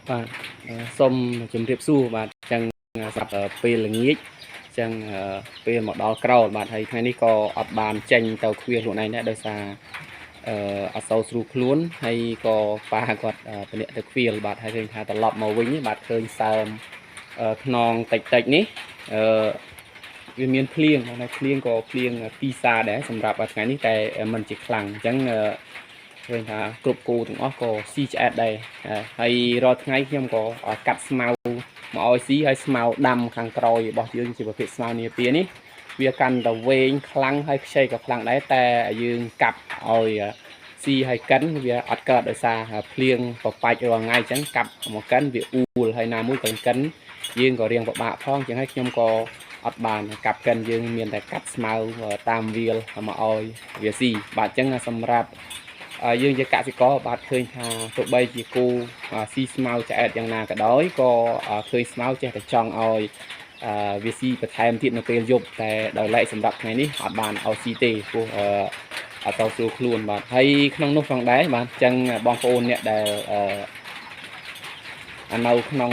បាទសូមជម្រាបសួរបាទអញ្ចឹងសម្រាប់ពេលល្ងាចអញ្ចឹងពេលមកដល់ក្រោលបាទហើយថ្ងៃនេះក៏អត់បានចេញទៅខ្វៀលខ្លួនឯងដែរដោយសារអឺអត់សូវស្រួលខ្លួនហើយក៏ប៉ាគាត់ពលាក់ទៅខ្វៀលបាទហើយឃើញថាត្រឡប់មកវិញបាទឃើញសើមខ្នងតិចតិចនេះអឺវាមានភ្លៀងហើយភ្លៀងក៏ភ្លៀងពីសាដែរសម្រាប់ថ្ងៃនេះតែมันជាខ្លាំងអញ្ចឹងឃើញថាគ្រប់គោទាំងអស់ក៏ស៊ីឆ្អែតដែរហើយរាល់ថ្ងៃខ្ញុំក៏កាត់ស្មៅមកឲ្យស៊ីហើយស្មៅដាំខាងក្រោយរបស់យើងជាប្រភេទស្មៅនាពានេះវាកាន់តែវែងខ្លាំងហើយខ្ចីក៏ខ្លាំងដែរតែយើងកាប់ឲ្យស៊ីហើយកិនវាអត់កើតដោយសារភ្លៀងបបាច់រាល់ថ្ងៃអញ្ចឹងកាប់មកកិនវាអួលហើយណាមួយក៏កិនយើងក៏រៀងពិបាកផងអញ្ចឹងហើយខ្ញុំក៏អត់បានកាប់កិនយើងមានតែកាត់ស្មៅតាមវាលមកឲ្យវាស៊ីបាទអញ្ចឹងសម្រាប់យើងជាកសិករបាទឃើញថាទោះបីជាគោស៊ីស្មៅឆ្អែតយ៉ាងណាក៏ដោយក៏ឃើញស្មៅចេះតែចង់ឲ្យវាស៊ីបន្ថែមទៀតនៅពេលយប់តែដោយឡែកសម្រាប់ថ្ងៃនេះអត់បានឲ្យស៊ីទេព្រោះអត់ទៅស្រួលខ្លួនបាទហើយក្នុងនោះផងដែរបាទអញ្ចឹងបងប្អូនអ្នកដែលនៅក្នុង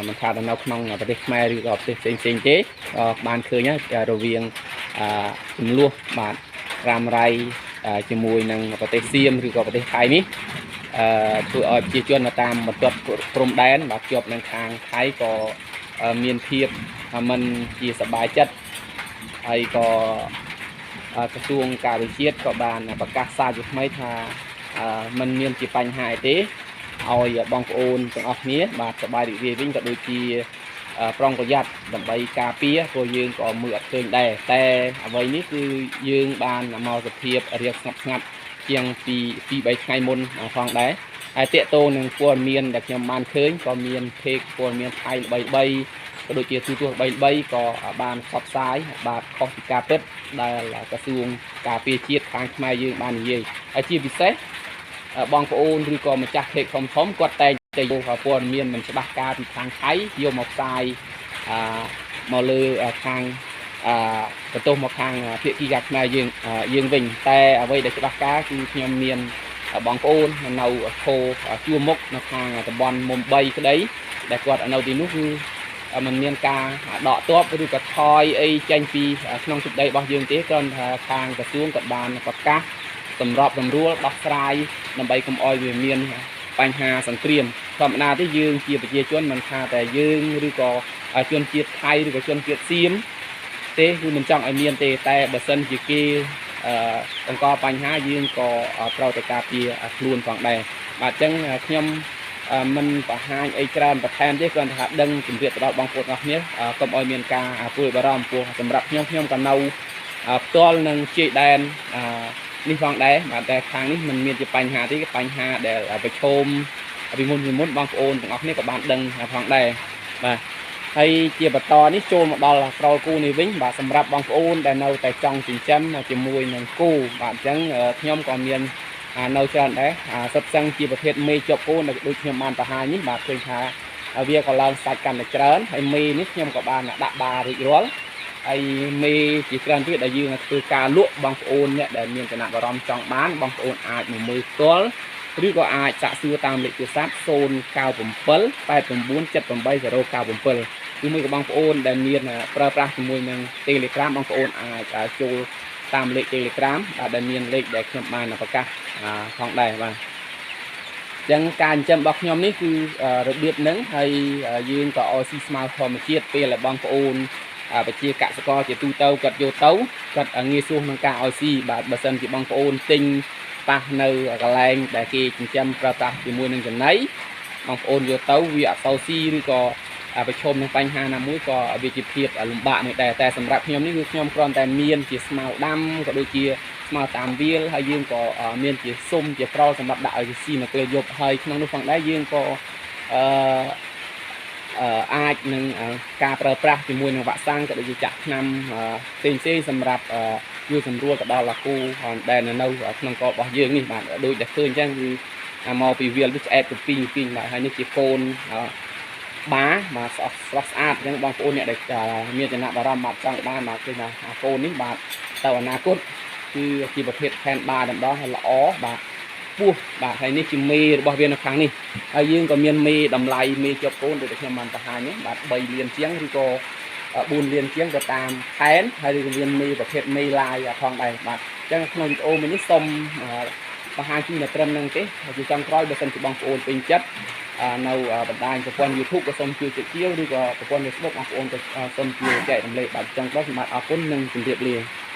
មិនថានៅក្នុងប្រទេសខ្មែរឬក៏ប្រទេសផ្សេងផ្សេងទេបានឃើញរវាងចំនួនបាទរ៉ាំរ៉ៃជាមួយនឹងប្រទេសសៀមឬក៏ប្រទេសថៃនេះអឺធ្វើឲ្យប្រជាជននៅតាមបន្ទាត់ព្រំដែនបាទជាប់នឹងខាងថៃក៏មានភាពមិនជាសប្បាយចិត្តហើយក៏ក្រសួងការវិជាតិក៏បានប្រកាសសារជាថ្មីថាมันមានជាបញ្ហាអីទេឲ្យបងប្អូនទាំងអស់គ្នាបាទសប្បាយរីករាយវិញក៏ដូចជាប្រុងប្រយ័ត្នដើម្បីការពារព្រោះយើងក៏មើលអត់ឃើញដែរតែអ្វីនេះគឺយើងបានមកសភាពរៀបស្ងប់ស្ងាត់ជាងពី2 3ថ្ងៃមុនផងដែរហើយតកតូននឹងព័ត៌មានដែលខ្ញុំបានឃើញក៏មាន page ព័ត៌មានថៃល្បីៗក៏ដូចជាទូទស្សន៍ល្បីៗក៏បានផ្សព្វផ្សាយបាទខុសពីការពិតដែលក្រសួងការពារជាតិខាងខ្មែរយើងបាននិយាយហើយជាពិសេសបងប្អូនឬក៏ម្ចាស់ page ធំធំគាត់តែងតែយកព័ត៌មានមិនច្បាស់ការពីខាងថៃយកមកផ្សាយអឺមកលើខាងអឺបន្ទោសមកខាងភាគីការខ្មែរយើងយើងវិញតែអ្វីដែលច្បាស់ការគឺខ្ញុំមានបងប្អូននៅខោជួរមុខនៅខាងតំបន់មុំ3ក្តីដែលគាត់នៅទីនោះគឺมันមានការដកទ័ពឬក៏ថយអីចេញពីក្នុងទឹកដីរបស់យើងទេគ្រាន់តែខាងក្រសួងក៏បានប្រកាសសម្របសម្រួលដោះស្រាយដើម្បីកុំឲ្យវាមានបញ្ហាសង្គ្រាមធម្មតាទេយើងជាប្រជាជនមិនថាតែយើងឬក៏ជនជាតិថៃឬក៏ជនជាតិសៀមទេគឺមិនចង់ឲ្យមានទេតែបើសិនជាគេបង្កបញ្ហាយើងក៏ត្រូវតែការពារខ្លួនផងដែរបាទអញ្ចឹងខ្ញុំមិនបង្ហាញអីច្រើនបន្ថែមទេគ្រាន់តែថាដឹងជម្រាបទៅដល់បងប្អូនអស់គ្នាកុំឲ្យមានការព្រួយបារម្ភព្រោះសម្រាប់ខ្ញុំខ្ញុំក៏នៅផ្ទាល់នឹងជាយដែននេះផងដែរបាទតែខាងនេះมันមានជាបញ្ហាទេបញ្ហាដែលប្រឈមពីមុនពីមុនបងប្អូនទាំងអស់គ្នាក៏បានដឹងផងដែរបាទហើយជាបន្តនេះចូលមកដល់ក្រោលគូនេះវិញបាទសម្រាប់បងប្អូនដែលនៅតែចង់ចិញ្ចឹមជាមួយនឹងគោបាទអញ្ចឹងខ្ញុំក៏មាននៅច្រើនដែរសិតសឹងជាប្រភេទមេជាប់គោនៅដូចខ្ញុំបានបង្ហាញនេះបាទឃើញថាវាក៏ឡើងសាច់កាន់តែច្រើនហើយមេនេះខ្ញុំក៏បានដាក់បារួចរាល់ហើយមេជាច្រើនទៀតដែលយើងធ្វើការលក់បងប្អូនអ្នកដែលមានចំណាប់អារម្មណ៍ចង់បានបងប្អូនអាចមកមើលផ្ទាល់ឬក៏អាចសាកសួរតាមលេខទូរស័ព្ទ097 89 78 097គឺមួយក៏បងប្អូនដែលមានប្រើប្រាស់ជាមួយនឹង Telegram បងប្អូនអាចចូលតាមលេខ Telegram ដែលមានលេខដែលខ្ញុំបានប្រកាសផងដែរបាទចឹងការចិញ្ចឹមរបស់ខ្ញុំនេះគឺរបៀបហ្នឹងហើយយើងក៏ឲ្យស៊ីស្មៅធម្មជាតិពេលដែលបងប្អូនប្រជាកសិករជាទូទៅគាត់យកទៅគាត់ងាយស្រួលក្នុងការឲ្យស៊ីបាទបើសិនជាបងប្អូនទិញប៉ះនៅកន្លែងដែលគេចិញ្ចឹមប្រើប្រាស់ជាមួយនឹងចំណីបងប្អូនយកទៅវាអត់សូវស៊ីឬក៏ប្រឈមនឹងបញ្ហាណាមួយក៏វាជាភាពលំបាកមួយដែរតែសម្រាប់ខ្ញុំនេះគឺខ្ញុំគ្រាន់តែមានជាស្មៅដាំក៏ដូចជាស្មៅតាមវាលហើយយើងក៏មានជាស៊ុមជាក្រោលសម្រាប់ដាក់ឲ្យស៊ីនៅពេលយប់ហើយក្នុងនោះផងដែរយើងក៏អឺអាចនឹងការប្រើប្រាស់ជាមួយនឹងវ៉ាក់សាំងក៏ដូចជាចាក់ថ្នាំផ្សេងផ្សេងសម្រាប់ជួយសម្រួលទៅដល់គូដែលនៅក្នុងករបស់យើងនេះបាទដូចដែលឃើញអញ្ចឹងគឺមកពីវាលវាឆ្អែតទៅពីងពីងបាទហើយនេះជាកូនបាបាទស្រស់ស្រស់ស្អាតអញ្ចឹងបងប្អូនអ្នកដែលមានចំណាប់អារម្មណ៍បាទចង់បានបាទឃើញថាកូននេះបាទទៅអនាគតគឺជាប្រភេទផែនបាតែម្ដងហើយល្អបាទ ពស់បាទហើយនេះជាមេរបស់វានៅខាងនេះហើយយើងក៏មានមេតម្លៃមេជាប់កូនដូចដែលខ្ញុំបានបង្ហាញនេះបាទ3លានជាងឬក៏4លានជាងទៅតាមខែនហើយឬក៏មានមេប្រភេទមេឡាយផងដែរបាទអញ្ចឹងក្នុងវីដេអូមួយនេះសូមបង្ហាញជូនតែត្រឹមហ្នឹងទេហើយជាចុងក្រោយបើសិនជាបងប្អូនពេញចិត្តនៅបណ្ដាញប្រព័ន្ធ YouTube ក៏សូមជួយចុចជាវឬក៏ប្រព័ន្ធ Facebook បងប្អូនក៏សូមជួយចែករំលែកបាទចុងក្រោយខ្ញុំបាទអរគុណនិងជម្រាបលា។